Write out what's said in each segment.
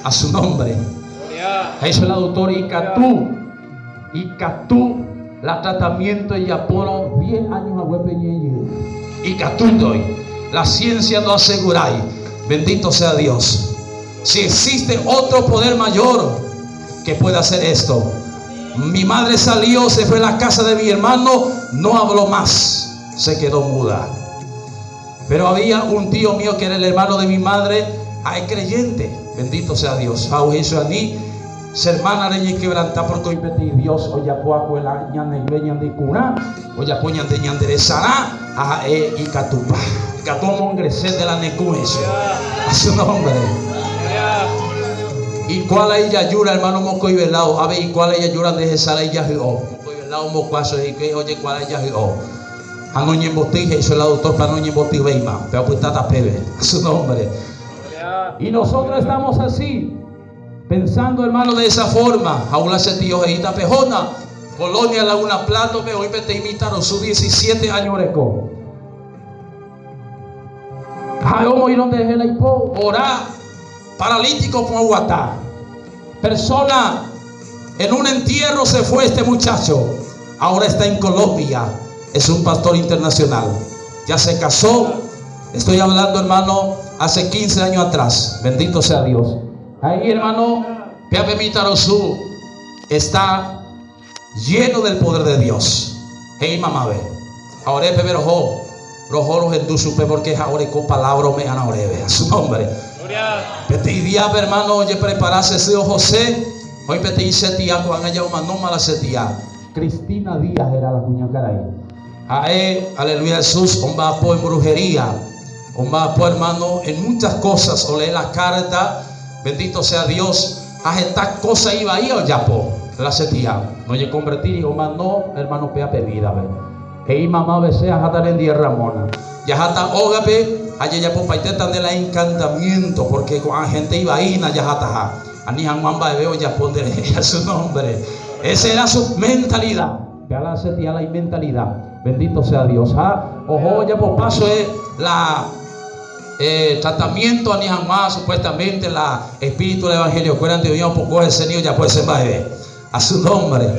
A su nombre. He'i la doctor ikatu, ikatu la tratamiento ejapórõ diez años haguépe ñe'ẽjey. Ikatúnte oĩ. La ciencia no asegurái. Bendito sea Dios. Si existe otro poder mayor que pueda hacer esto. Mi madre salió, se fue a la casa de mi hermano, no habló más, se quedó muda. Pero había un tío mío que era el hermano de mi madre, ay creyente, bendito sea Dios. Ani, su hermana reñequebranta porque hoy peti Dios ojapo akuela ñane ñande curá, ojapo ñande ñanderezará, ha'e ikatupa. Ikatu omongrese de la neku eso. A su nombre. Ikuala ijajúra, hermano mokõi velao. Ave ikuala ijajúra nde hesara ijahy'o. Mokõi velao mbokuaso hikuái ojekuaa ijahy'o. Ha noñembotýi he'i la doctor pa noñembotyvéima. Pe opyta tapéve. A su nombre. Y nosotros estamos así. Pensando, hermano, de esa forma. Jaula che tío he'i tapehóna. Colonia Laguna Plato-pe oĩ peteĩ mitãrusu 17 año oreko. Ha'e omoĩrõ nderehe la ipo, ora, paralítico opu'ã oguata. Persona, en un entierro se fue este muchacho, ahora está en Colombia, es un pastor internacional. Ya se casó, estoy hablando hermano, hace 15 años atrás, bendito sea Dios. Ahí hermano, péape mitãrusu está lleno del poder de Dios. He'i mamave, ha ore peve roho, roho rohendu chupe porque ha oreko palabra ome'ẽrã oréve. A su nombre. Peteĩ díape hermano ojeprepara che sy ohose, oĩ peteĩ che tia ko'ág̃a ja omanóma la che tia. Cristina Díaz héra la kuñakarai. Ha'e, aleluya Jesús, omba'apo en brujería, omba'apo hermano en muchas cosas, olee la carta, bendito sea Dios, Ha heta kósa ivai ojapo la che tia. Noñekonvertíri omano hermano péa pe vídape. He'i mama ovese aháta nendie Ramona. Jaháta ógape ha jajapopaitéta nde la encantamiento porque ko'ã gente ivai hína jahataha. Ani hag̃ua mba'eve ojapo nderehe. A su nombre. Ese era su mentalidad. Péa la che tia la imentalidad. Bendito sea Dios. Ha oho ojapopa chue la. Tratamiento ani hag̃ua supuestamente la espíritu del evangelio kuérante oĩ opoko hese ni ojapo hese mba'eve. A su nombre.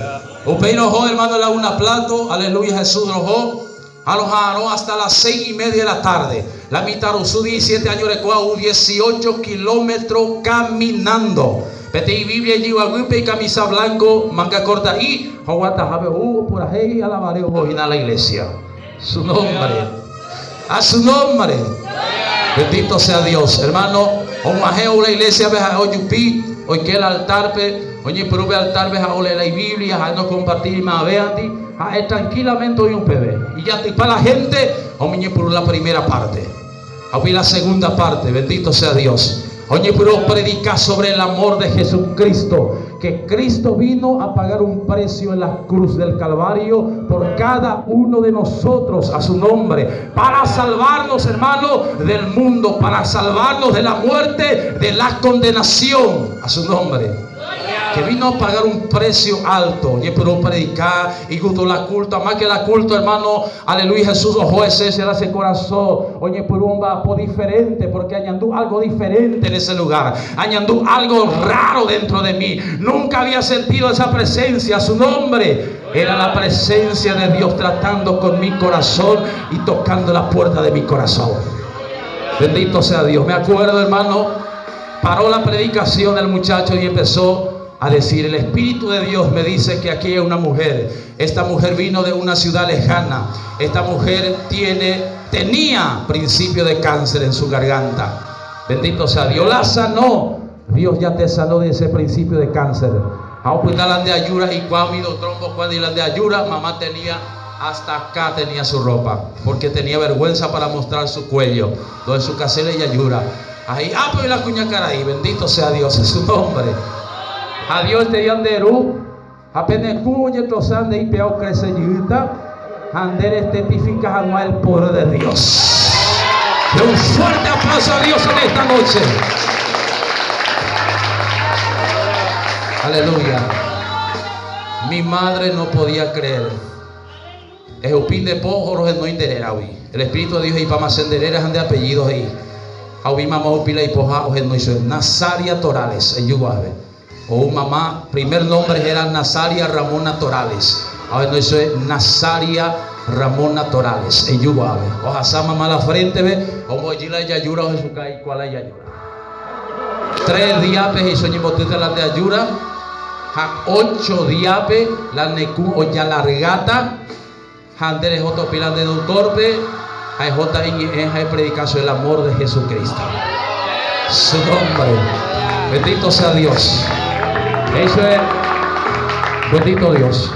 Upéi roho hermano Laguna Plato, aleluya Jesús roho, ha roha'arõ hasta las seis y media de la tarde. La mitãrusu 17 año orekóva ou 18 kilómetro caminando. Peteĩ Biblia ijyvaguýpe ikamisa blanco, manga corta'i, ha oguatahápe ou opurahéi alabaré oho hína la iglesia. Su nombre. A su nombre. Bendito sea Dios. Hermano, og̃uahẽ ou la iglesia-pe ha'e ojupi, oike el altar-pe, oñepyrũ pe altar-pe ha olee la ibiblia, ha'e nokompartíri mavéandi, ha'e tranquilamente oĩ upépe. Ijatypa la gente ha omoñepyrũ la primera parte. Ha upéi la segunda parte, bendito sea Dios. Oñepyrũ opredika sobre el amor de Jesucristo, que Cristo vino a pagar un precio en la cruz del Calvario por cada uno de nosotros, a su nombre, para salvarnos, hermano, del mundo, para salvarnos de la muerte, de la condenación, a su nombre. Que vino a pagar un precio alto. Oñepyrũ opredika, igusto la culto, más que la culto, hermano, aleluya, Jesús oho hese, será ese corazón. Oñepyrũ omba'apo diferente, porque añandu algo diferente en ese lugar. Añandu algo raro dentro de mí. Nunca había sentido esa presencia, su nombre. Era la presencia de Dios tratando con mi corazón y tocando la puerta de mi corazón. Bendito sea Dios. Me acuerdo, hermano, Paró la predicación el muchacho y empezó a decir, el Espíritu de Dios me dice que aquí hay una mujer. Esta mujer vino de una ciudad lejana. Esta mujer tiene, tenía principio de cáncer en su garganta. Bendito sea Dios. La sanó. Dios ya te sanó de ese principio de cáncer. Ha opyta la nde ajúra ikuaa umi doctor ombokua la nde ajúra, mamá tenía hasta acá tenía su ropa, porque tenía vergüenza para mostrar su cuello, donde su casela y ayura. Ahí, ah, pero la kuñakarai, bendito sea Dios, es su nombre. Ha Dios te dio nde ru, ha pene kũ ojetrosa nde ipea okrese jýta, ha nde restetifica hag̃ua el poder de Dios. De un fuerte aplauso a Dios en esta noche. Aleluya. Mi madre no podía creer. Ehupi nde po oho rohenói nde réragui. El Espíritu de Dios he'ipáma che nde réra ha nde apellido he'i. Ha umi mama ohupi la ipoha ohenói chupe, Nazaria Torales, eju guave. Ou mama, primer nombre héra Nazaria Ramona Torales. Ha ohenói chupe, Nazaria Ramona Torales, eju guave. Ohasa mama la frente-pe, omboy'y la ijajúra ohechuka ikua la ijajúra. Tres díape he'i che oñembotýta la nde ajúra, ha ocho díape la ne kũ ojalargáta, ha nde rehóta opi la nde doctor-pe, ha ehóta iñe'ẽ ha epredika chupe el amor de Jesucristo. Su nombre. Bendito sea Dios. He'i chupe, Bendito Dios.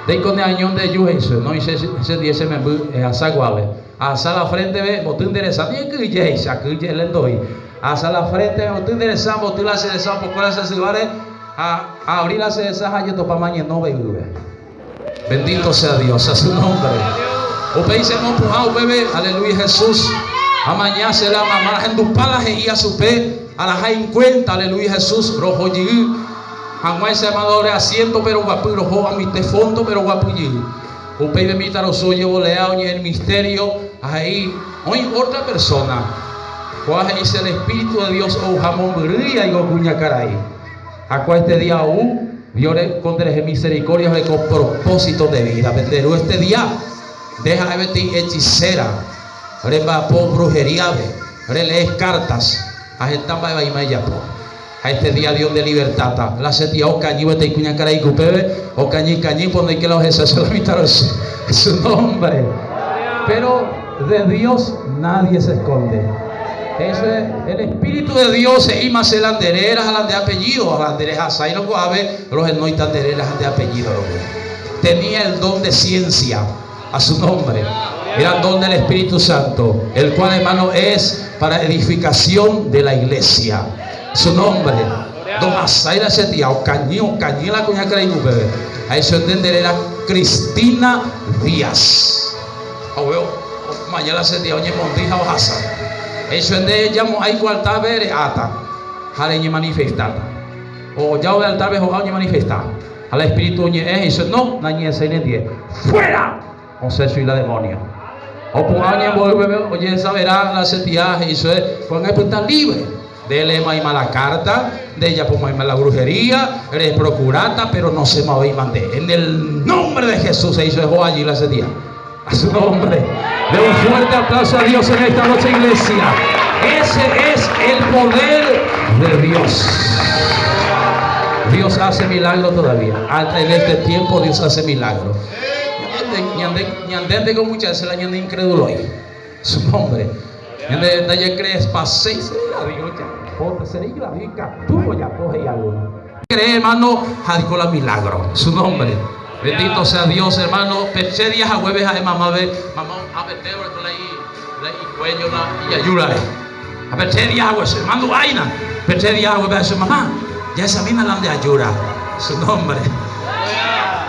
Ndéiko ne año nde eju he'i chupe, noĩ che ndie che memby ehasa guave. Ahasa la frente-pe, mboty nde resa, miẽkyhyje he'i, akyhyje lentoi. Ahasa la frente-pe, mboty nde resa, mboty la che resa, opoko la che syváre, ha aabri la che resa ha ajetopáma añeno veýve. Bendito sea Dios, a su nombre. Upéi che mopu'ã upépe, aleluya Jesús. Amaña che la mamá, ahendupa la he'ía chupe, araha en cuenta, aleluya Jesús, roho jey. Hag̃uáicha hermano ore asiento-pe roguapy roho ag̃uite fondo-pe roguapy jey. Upéi pe mitãrusu ojevolea oñe'ẽ el misterio ha he'i, Oĩ ótra persóna. Kóa he'ise el Espíritu de Dios ouha mombyry aiko kuñakarai. Ha kóa este día ou, Dios reko nderehe misericordia oreko propósito nde vida-pe. Nde ru este día, nde ha'e peteĩ hechicera, remba'apo brujería-pe, relees cartas ha heta mba'e vaíma ejapo. Ha este día Dios nde libertáta. La che tía okañy peteĩ kuñakarai kupépe, okañy kañy pondéike la ohecha che la mitãrusu. Su nombre. Pero de Dios nadie se esconde. Eso es, el Espíritu de Dios he'íma che la nde réra ha la nde apellido, ha la nde rehasáirõ ko'ápe rohenóita nde réra ha nde apellido rupi. Tenía el don de ciencia. A su nombre. Era don del Espíritu Santo, el cual, hermano, es para edificación de la iglesia. Su nombre. Ndohasái la che tía, okañy, okañy la kuñakarai upépe. Ha hecho entender era Cristina Díaz. Ha upévo omaña la che tía oñemondýi ha ohasa. Hecho ende jamo'ãi ko altar-pe re'áta ha reñemanifestáta. Oja ove altar-pe ho'a oñemanifesta. Ha la espíritu oñe'ẽ he'i chupe, No, nañe'ẽséi nendie. Fuera! Osẽ chugui la demónio. Opu'ã oñembo'y upépe ojehesavera la che tia he'i chupe, Ko'ág̃a epyta libre. Nde eleemaima la kárta, nde ejapomaima la brujería, reprokuráta, péro nosẽmavéima nde. En el nombre de Jesús, he'i chupe, ho'a allí la che tia. A su nombre. De un fuerte aplauso a Dios en esta noche, iglesia. Ese es el poder de Dios. Dios hace milagro todavía. Hasta en este tiempo Dios hace milagro. Ñande con muchas veces la ñande incrédulo hoy. Su nombre. Ñande ndaje crees paséi será Dios ya. Será la katu ojapo he'i alguno. Cree hermano ha oiko la milagro. Su nombre. Bendito sea Dios hermano. Pe che día haguépe ha'e mamápe, mamá oha'ãpete oreko la la ikuéllo la ijajúrare. Ha pe che día hague che mandu'áina. Pe che día haguépe ha'e che mamá, jahechamína la nde ajúra. Su nombre.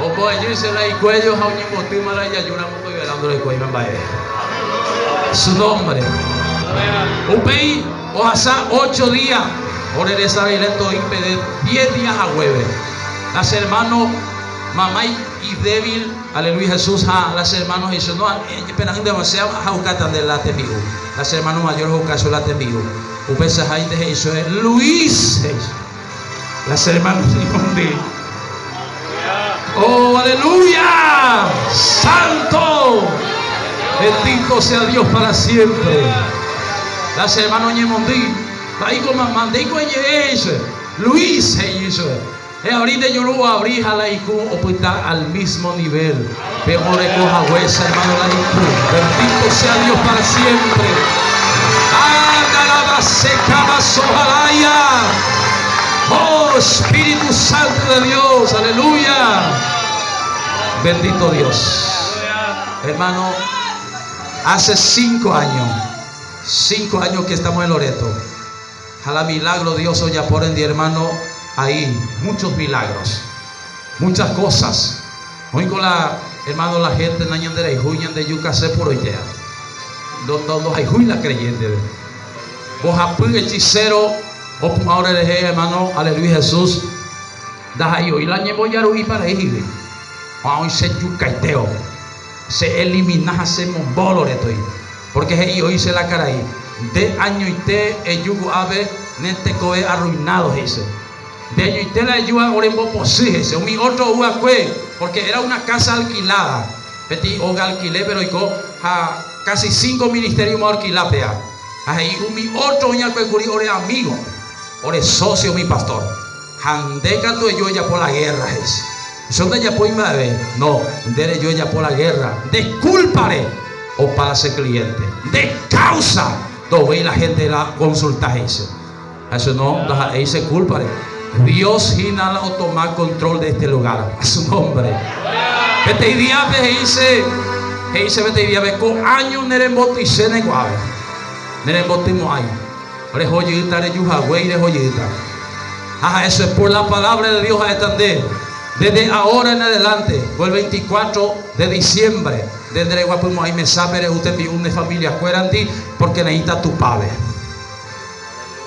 Ombo'ejy che la ikuéllo ha oñembotýma la ijajúra mokõiverã ndorekóima mba'eve. Su nombre. Upéi ohasa ocho día ore resa rire toĩ peve diez día haguépe. La che hermano mamá idébil, aleluya Jesús, ha la che hermano he'i che no, epena'ỹ ndéva che ha'ukáta nde la tembi'u. La che hermano mayor ho'uka che la tembi'u. Upeichaháinte he'i che, Luis, he'i che. La che hermano ñemondy. Oh, aleluya! Santo! Bendito sea Dios para siempre. La che hermano ñemondy. Mba'éiko mamá, ndéiko eñe'ẽ, he'i che. Luis, he'i chupe. Eabri nde juru oabri ha la ikũ opyta al mismo nivel pe oreko haguéicha hermano la ikũ. Bendito sea Dios para siempre. Andalabasekamasohalaya. Oh Espíritu Santo de Dios, aleluya. Bendito Dios. Hermano, hace cinco años, cinco años que estamos en Loreto. Ha la milagro Dios ojapo rendy hermano ahí muchos milagros, muchas cosas. Oĩko la hermano la gente nañanderayhúi ñandejukase puroitéa. Ndohayhúi la creyente-pe. Mbohapy hechicero opu'ã orerehe hermano, aleluya Jesús, ndaha'éi oĩ la ñembojaru'i paraígui. Ha oĩ che jukaitéo, che elimina ha che mombo Loreto-i. Porque he'i oĩ che la karai. Nde añoite eju ko'ápe ne tekove arruinado, he'ise. Nde añoite la ejúva orembopochy, he'ise. Umi ótro ou va'ekue, pórke éra una kása alkiláda, peteĩ óga alkilépe roiko ha kási sínko ministérioma oalkila péa. Ha he'i umi ótro oĩ'akue kuri ore amígo, ore sósio umi pastór. Ha nde katu eju ejapo la gérra, he'ise. Che ndajapói mba'eve. No, nde reju ejapo la gérra. Nde kúlpare opa che kliénte. Nde káusa ndovéi la hénte la konsulta, he'ise. Ha che no, ndaha'éi che kúlpare. Dios hína la otoma control de este lugar. A su nombre. Peteĩ díape he'ise, he'ise peteĩ díape, ko áño nerembotyichéne ko'ápe. Nerembotymo'ãi. Reho jeýta reju hague reho jeýta. Ha ha'e che por la palabra de Dios ha'éta nde, desde ahora en adelante, ko el 24 de diciembre, nde ndereguapymo'ãi mesápe re'u tembi'u ne familia-kuérandi, porque neĩta Tupãme.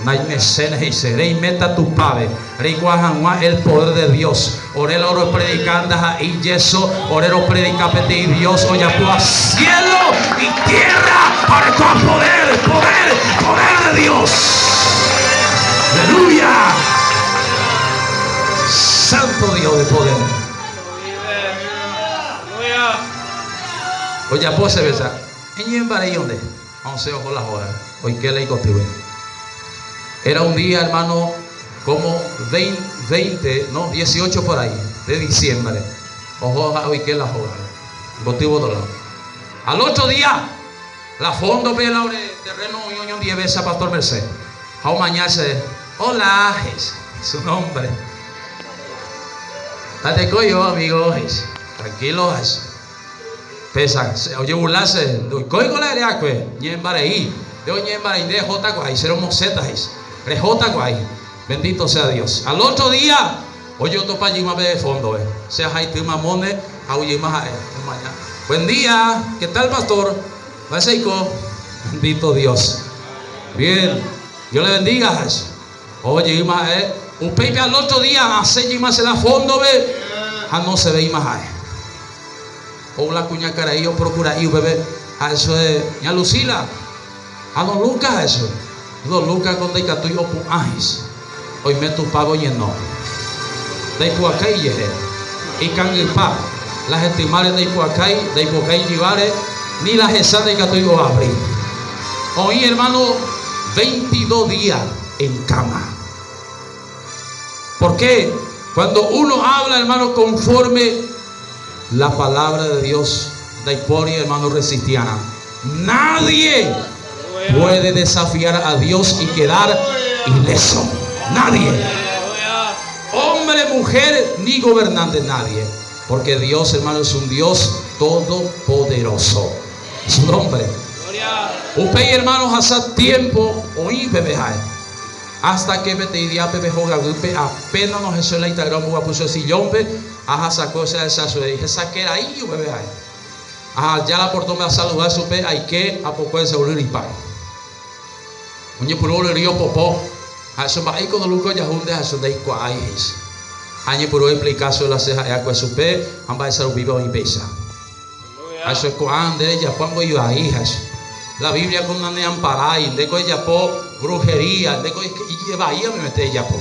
Naimechéne he'ise, reiméta Tupãme, reikuaa hag̃ua el poder de Dios. Ore la ropredika ndaha'éi yeso, ore ropredika peteĩ Dios ojapóva cielo y tierra ha orekóva poder, poder, poder de Dios. Aleluya! Santo Dios de poder. Ojapo chéve Eñembarei onde. Ha osẽ oho la hógape, oike la ikotýpe. Era un día, hermano, como veinte, no, dieciocho por ahí, de diciembre. Oho ha oike la hógape, ikotývo otro lado. Al otro día, la fondo-pe la ore terreno oĩ oñondive cha Pastor Merced. Ha omaña che, Hola, he'i, su nombre. Tatekói amigo, he'i, tranquilo, he'i. Péicha ojeburla che, ndoikóiko la ereakue, ñe'ẽmbarei, nde oñe'ẽmbarei, nde rehóta ko ai, che romosẽta, he'i che, rehóta ko ai, bendito sea Dios. Al otro día, ojotopa jeýma pe fondo-pe, che ahaity mamóne ha ou jeýma ha'e, omaña, buen día, qué tal pastor, mba'éichaiko, bendito Dios, bien, Dios le bendiga, he'i che, oho jeýma ha'e, upéipe al otro día asẽ jeýma che la fondo-pe ha nosẽvéima ha'e. Ou la kuñakarai oprokura'i upépe ha'e chupe, Ña Lucila, ha don Lucas ha'e chupe. Don Lucas ko ndaikatúi opu'ã he'ise. Oime Tupãpe oñeno. Ndaipu'akái ijehe. Ikangypa. La hetymáre ndaipu'akái, ndaipu'akái ijyváre, ni la hesa ndaikatúi oavri. Oĩ hermano veintidó día en cama. ¿Por qué? Cuando uno habla, hermano, conforme la palabra de Dios, ndaipóri, hermano, resistiarã. Nadie puede desafiar a Dios y quedar ileso. Nadie. Hombre, mujer, ni gobernante, nadie. Porque Dios, hermano, es un Dios todopoderoso. Su nombre. Upéi, hermano, ohasa tiempo oĩ peve ha'e. Hasta que peteĩ día peve hogaguýpe apena nohesói la itagra omboguapy che sillónpe, ahasakue che ahecha chupe, hesakerai upépe ha'e. Ahaja la portónpe asaluda chupe, aike apokue che oryrypa. Oñepyrũ oryry opopo, ha'e che mba'éiko Don Luke ojahu nde ha che ndaikuaái he'i che. Ha añepyrũ aexplika chupe la che ha'e akue chupe ha mba'éicha rupípa oĩ péicha. Ha che ko'ã nde rejapo amboivai, ha che. La Biblia ko naneamparái, ndéko ejapo brujería, ndéko ijevai amemete ejapo.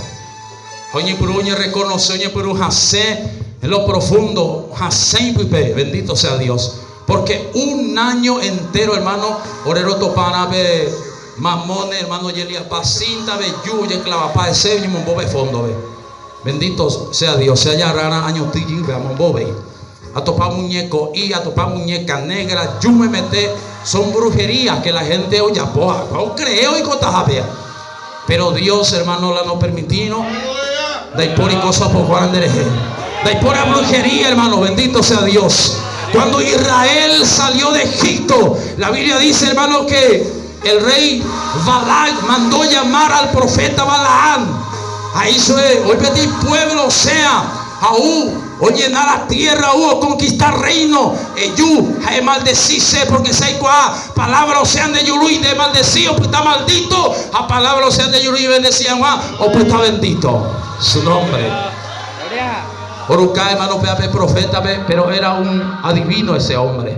Ha oñepyrũ oñerrekonose, oñepyrũ hasẽ en lo profundo, hasẽ ipype, bendito sea Dios. Porque un año entero, hermano, ore rotoparã pe mamóne, hermano, ojeliapa cinta, veju, ojeklavapa hese, oñemombo pe fondo-pe. Bendito sea Dios, che ajarrarã añoty jýpe amombóvei. Atopa muñeco'i, atopa muñeca negra, ju memete, son brujerías que la gente ojapo ha ocree oikotaha péa. Pero Dios, hermano, la no permitírõ, ndaipóri cosa opokuára nderehe. Ndaipóri brujería, hermano, bendito sea Dios. Cuando Israel salió de Egipto, la Biblia dice, hermano, que El rey Balac mandó llamar al profeta Balaam, ha hizo hoy peteĩ pueblo osẽa ha ou oñena la tierra, ou oconquista reino, eju ha emaldeci che, porque che aikuaa palabra osẽa nde jurúi nde emaldeci opyta maldito, ha palabra osẽa nde jurúi ebendeci hag̃ua opyta bendito. Su nombre. Oruka hermano péva pe profétape, pero era un adivino ese hombre.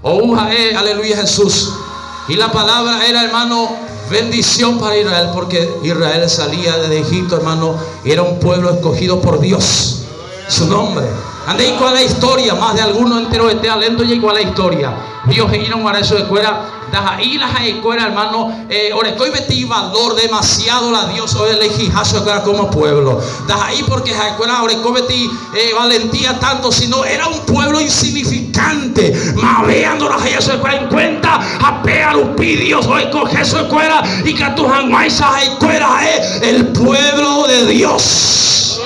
Ou ha'e, aleluya Jesús. Y la palabra era, hermano, bendición para Israel, porque Israel salía desde Egipto, hermano, era un pueblo escogido por Dios. Su nombre. Ande igual la historia, más de alguno entero este alento y igual la historia. Dios he'írõ guare chupekuéra, ndaha'éi la ha'ekuéra, hermano, eh, orekói peteĩ valor demasiado la Dios oelehiha chupekuéra como pueblo. Ndaha'éi porque ha'ekuéra oreko peteĩ eh, valentía tanto, sino era un pueblo insignificante. Mavea ndorahaiha chupekuéra en cuenta, ha péa rupi Dios oekohe chupekuéra ikatu hag̃uáicha ha'ekuéra ha'e el pueblo de Dios.